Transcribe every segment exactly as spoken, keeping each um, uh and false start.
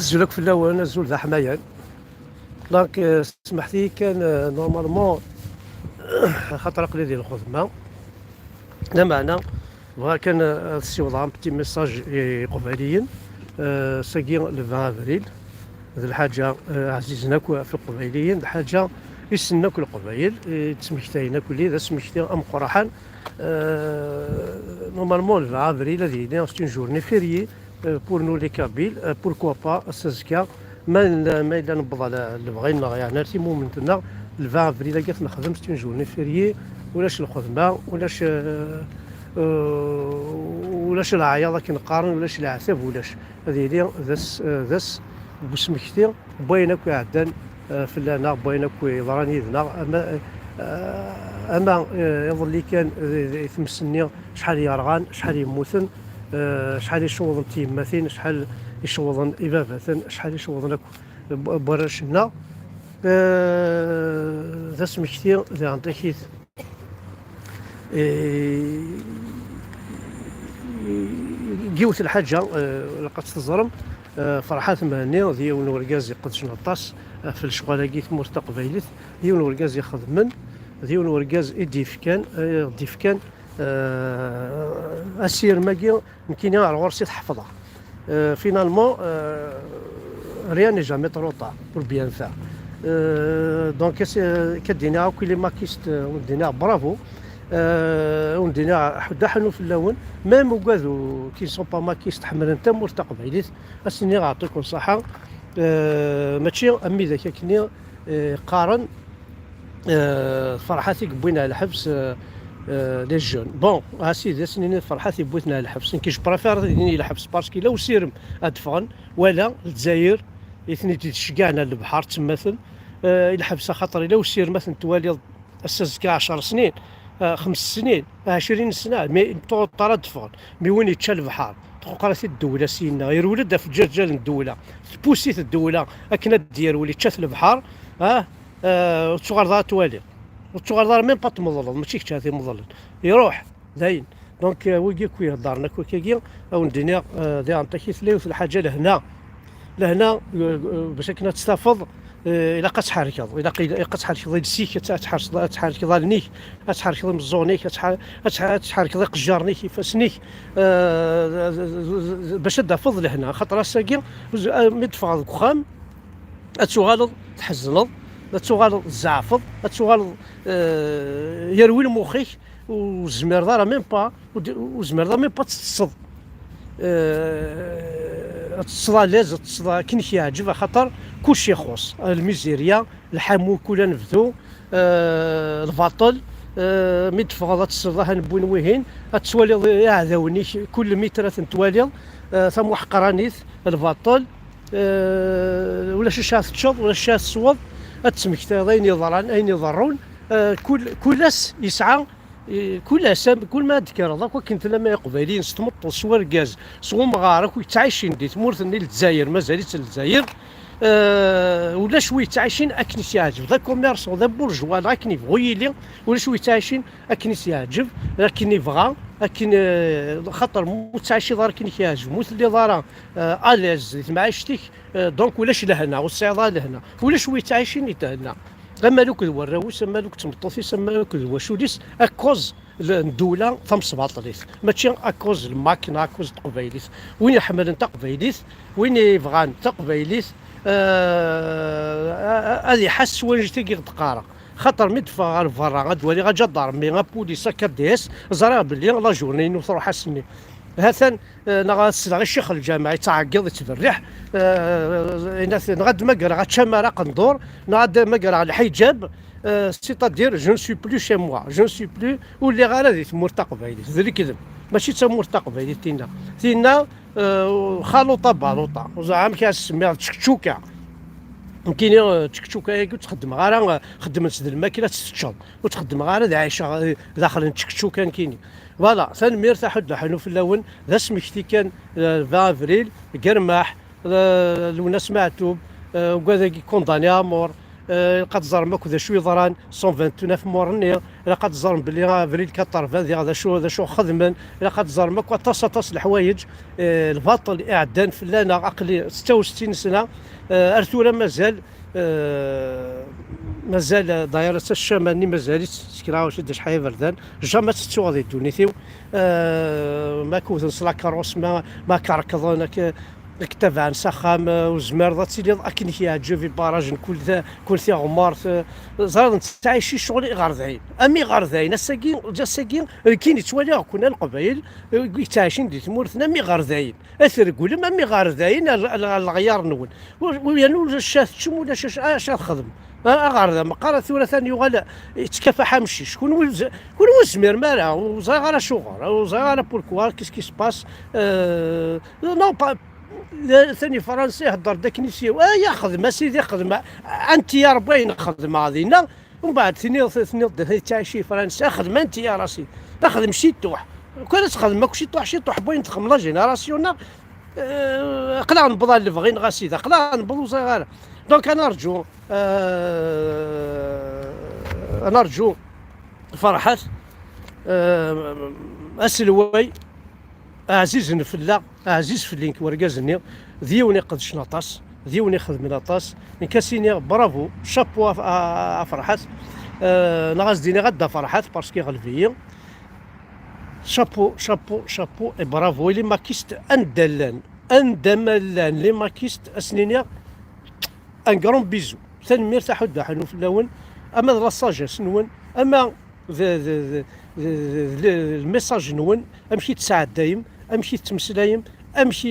Azul akk fell-awen, azul d aḥmayan. Donc, euh, smeḥt-iyi kan, euh, normalement, xaṭer aql-i di lxedma. Lameɛna, bɣiɣ kan, euh, ad ssiwḍeɣ un petit message i Iqbayliyen. Euh, sagi le vingt avril, d lḥaǧa, euh, ɛzizen akk ɣef Iqbayliyen, d lḥaǧa i ssnen akk Leqbayel, i ttmektayen akk, d asmekti ameqqraḥan. Euh, normalement, le vingt avril, ad yili, c'est une journée fériée, euh, pour nous les Kabyles, euh, pourquoi pas, ass azekka, ma, ma yella newweḍ ɣer lebɣi-nneɣ, yeɛni ar timument-nneɣ, le vingt avril-agi ad t-nexdem, c'est une journée fériée, ulac lxedma, ulac, euh, euh, ulac leɛyaḍ akken qqaren, ulac leɛtab, ulac. Ad yili d ass, euh, d ass n usmekti n wayen akk iɛeddan, euh, fell-aneɣ, n wayen akk yeḍran yid-neɣ, ama, euh, ama, euh, iḍelli kan, euh, di tmes-nni, acḥal yerɣan, acḥal yemmuten, eh, acḥal i cewḍen tyemmatin, acḥal i cewḍen ibabaten, acḥal i cewḍen akk n warrac-nneɣ. Eh, d asmekti, diɣen takit. Eh, yiwet lḥaǧa, eh, ilaq ad tt-teẓrem, eh, Ferḥat Mhenni d yiwen n urgaz iqedcen aṭas, eh, ɣef lecɣal-agi i tmurt taqbaylit, d yiwen n urgaz ixedmen, d yiwen n urgaz i d-yefkan, eh, d-yefkan Euh, asirem-agi, nekkini ar ɣur-s i t-ḥefḍeɣ. Euh, finalement, euh, rien n'est jamais trop tard pour bien faire. Euh, donc, c'est, euh, kad-iniɣ akk i les makistes, euh, ad wen-d-iniɣ bravo. Euh, ad wen-d-iniɣ ḥedd aḥnu fell-awen. Même ugad qui ne sont pas makistes, ḥemmlen tamurt taqbaylit, ad s-iniɣ ɛṭikum ṣaḥa. Euh, mačči am widak akkenni, euh, qqaren, Euh, Ferḥat i yewwin ar lḥebs, euh, euh, les jeunes. Bon, a sidi, ad s-nini d Ferḥat i yewwiten ar lḥebs. Nekk, je préfère ad inin i lḥebs, parce que la usirem ad ffɣen, wala Lezzayer, i ten-id-id-ceggɛen ar lebḥer, ttemmaten, euh, i lḥebs, axaṭer la usirem ad ten-twaliḍ ass azekka ɛecr snin, euh, xems snin, ɛecrin sna, mais ṭṭuṭar ad ffɣen. Mi win yečča lebḥer, tquqer-it-id ddewla syenna, yerwel-d ɣef ǧǧerǧal n ddewla, tpuss-it ddewla akken ad d-yerwel, yečča-t lebḥer, ah, Eh, ur tettuɣaleḍ ara twaliḍ. Ur tettuɣaleḍ ara même pas tmeḍleḍ, mačči kečč ara t-imeḍlen. Iruḥ, dayen. Donc, eh, wigi akk iheddren akk akkagi, ad wen-d-iniɣ, eh, diɣen takit tella yiwet lḥaǧa lehna. Lehna, eh, eh, bac akken ad tt-tafeḍ, eh, ilaq ad tḥerkeḍ. Ilaq, ilaq ad tḥerkeḍ iles-ik, ad tt-, ad tḥerkeḍ, ad tḥerkeḍ allen-ik, ad tḥerkeḍ imeẓẓuɣen-ik, ad tḥer-, ad tḥer-, ad tḥerkeḍ iqejjaren-ik, ifassen-ik, eh, bac ad d-tafeḍ lehna. Xaṭer ass-agi, eh, mi d-teffɣeḍ deg uxxam, ad tuɣaleḍ tḥezneḍ, ad tuɣaleḍ tzeɛfeḍ, ad tuɣaleḍ, eh, yerwi lmux-ik, ur tezmireḍ ara même pas, ur d-, ur tezmireḍ ara même pas ad teṭṭseḍ. Eh, ad teṭṭseḍ à l'aise, ad teṭṭseḍ akken i k-yeɛǧeb, axaṭer kullec ixuṣṣ. Lmizirya, lḥamu kul anebdu, eh, lbaṭel, eh, mi d-teffɣeḍ ad teṭṭseḍ ahan n win wihin, ad twaliḍ iɛdawen-ik, kul mitre ad ten-twaliḍ, eh, tamuḥqranit, lbaṭel, Eh, ulac acu ara teččeḍ, ulac acu ara tesweḍ, ad tmektayeḍ ayen yeḍran, ayen iḍerrun. Eh, kul, kul ass yesɛa, eh, kul ass, am, kul ma ad d-tekkreḍ, akk akken tellam ay Iqbayliyen, s tmeṭṭut, s wergaz, s umɣar, akk yettɛicin di tmurt-nni n Lezzayer, mazal-itt Lezzayer. Eh, ulac wi yettɛicin akken i s-yeɛǧeb, d akummerṣu, d aburjwa, neɣ akken yebɣu yili, ulac wi yettɛicin akken i s-yeɛǧeb, akken yebɣa, akken, eh, xaṭer mu tettɛiciḍ ara akken i k-yeɛǧeb, mu telliḍ ara, eh, à l'aise di temɛict-ik, eh, donc ulac lehna, ur tesɛiḍ ara lehna. Ulac wi yettɛicin i thenna. Amaluk d warraw-is, amaluk d tmeṭṭut-is, amaluk d wacul-is, akkuẓ l-, n ddewla tamesbaṭlit. Mačči akkuẓ n lmak neɣ akkuẓ n teqbaylit. Win iḥemmlen taqbaylit, win yebɣan taqbaylit, eh, a-, a-, ad iḥass s wanect-agi i d-qqareɣ. Xaṭer mi d-ffɣeɣ ɣer berra, ad waliɣ aǧadarmi, apulis, akds, ẓriɣ belli la journée-inu truḥ ass-nni. Ha-t-an, eh, neɣ ad sleɣ i ccix lǧameɛ yettɛeggiḍ, yettberriḥ, eh, yenna-t, neɣ ad d-mmagreɣ ačamar aqendur, neɣ ad d-mmagreɣ lḥiǧab, eh, c'est-à-dire, je ne suis plus chez moi, je ne suis plus, ur lliɣ ara di tmurt taqbaylit, d lekdeb. Mačči d tamurt taqbaylit tinna. Tinna, eh, xaluṭa baluṭa. Ur ẓriɣ amek ara s-semmiɣ, d tčekčuka. Nekkini, eh, tčekčuka-agi ur tt-xeddmeɣ ara, eh, xeddmen-tt d lmakla ad tt-teččeḍ. Ur tt-xeddmeɣ ara ad ɛiceɣ, eh, daxel n tčekčuka nekkini. Voilà, tanemmirt a Ḥud Leḥnu fell-awen. D asmekti kan, eh, vingt avril, Germaḥ, eh, Lwennas Meɛtub, eh, ugad-agi condamné à mort, Eh, ilaq ad teẓrem akk d acu yeḍran cent vingt-neuf morts-nni. Ilaq ad teẓrem belli abrid quatre-vingts diɣ d acu, d acu xedmen. Ilaq ad teẓrem akk aṭas, aṭas n leḥwayeǧ, eh, lbaṭel iɛeddan fell-aneɣ. Aql-i setta u settin sna, eh, ar tura mazal, eh, mazal, eh, dayirat ccama-nni mazal-itt s kra u acḥal iberdan. Jamais tettuɣ di ddunit-iw. Eh, ma k-wten s lakarus, ma, ma k-rekḍen, ak-, ak-tabɛen s axxam, eh, ur zmireḍ ad tiliḍ akken i k-yeɛǧeb, ibarrajen kul ta-, kul tiɣmert, eh, ẓriḍ nettɛici ccɣel iɣerdayen. Am iɣerdayen, ass-agi, ass-agi, eh, kin yettwaliɣ-ken a Leqbayel, eh, yettɛicin di tmurt-nni am iɣerdayen. Ad treglem am iɣerdayen ar, ar, ar leɣyar-nwen. Ur, ur, yernu ulac acu ad teččem, ulac acu, acu ad txedmem. A, aɣerda meqqar tura atan yuɣal yettkafaḥ amcic. Kunwi ur z-, kunwi ur tezmirem ara, ur ẓriɣ ara acuɣer, ur ẓriɣ ara pourquoi, qu'est-ce qui se passe, euh, non, pas, atan Fransa ihedder-d akken i s-, ay, xdem, a sidi, xdem, anti ya Rebbi ayen xedmeɣ dinna, umbeɛd tiniḍ, tiniḍ-d atan yettɛici Fransa, xdem anti ya rasi, xdem ciṭuḥ, kan ad txedmem akk ciṭuḥ, ciṭuḥ n wayen txedmem la génération-a, euh, aql-aɣ newweḍ ar lebɣi-nneɣ a sidi, aql-aɣ newweḍ ur ẓriɣ ara. Donc, ad nerǧu, euh, ad nerǧu Ferḥat, euh, aselway ɛzizen fell-aɣ, ɛziz fell-i nekk wergaz-nni, d yiwen iqedcen aṭas, d yiwen ixedmen aṭas. Nekk a s-iniɣ bravo, chapeau a, a, a Ferḥat, euh, neɣ a s-d-iniɣ a Dda Ferḥat, parce que iɣleb-iyi. Chapeau, chapeau, chapeau et bravo i les maquistes anda llan, anda ma llan les maquistes, a s-nini un grand bisou. Tanemmirt, aḥuddu aḥunnu fell-awen, ama d la sagesse-nwen, ama d, d, d, d, d, d lmessage-nwen, amek i tesɛeddayem, amek i tettmeslayem, amek i,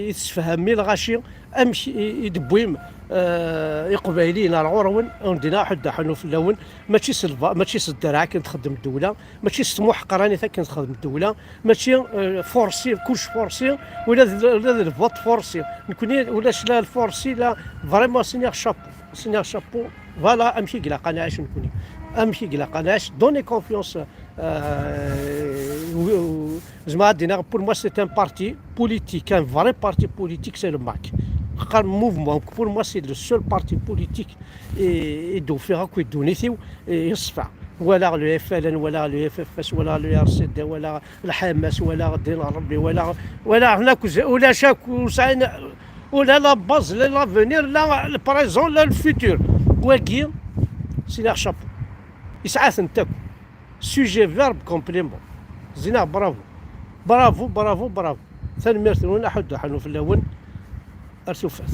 i tessefhamem i lɣaci, amek i, i d-tewwim, euh, iqbayliyen ar ɣur-wen, ur d-iniɣ aḥuddu aḥunnu fell-awen, mačči s lba-, mačči s ddreɛ akken txeddem ddewla, mačči s tmuḥqranit akken txeddem ddewla, mačči, euh, forcé, kullec forcé, ula d, ula d le vote forcé. Nekni ulac la le forcé, la, vraiment, a s-iniɣ chapeau, a s-iniɣ chapeau. Voilà amek i ilaq ad nɛic nekni, amek i ilaq ad nɛic, donner confiance, euh, u-, u-, zeɛma ad d-iniɣ, pour moi c'est un parti politique, un vrai parti politique, c'est le MAK. Qqar mouvement, pour moi c'est le seul parti politique i, i d-ufiɣ akk i ddunit-iw, i, yeṣfa. Walaɣ le FLN, walaɣ le FFS, walaɣ le RCD, walaɣ Lḥamas, walaɣ Ddin Ṛebbi, walaɣ, walaɣ hna akk z-, ulac akk, ur sɛin ula la base, la l'avenir, la le présent, la le futur. Wagi, c'est leur chapeau. Yesɛa-tent akk. Sujet, verbe, complément. Zinaɣ, bravo. Bravo, bravo, bravo. Tanemmirt-nwen, aḥuddu aḥunnu fell-awen. Ar tufat.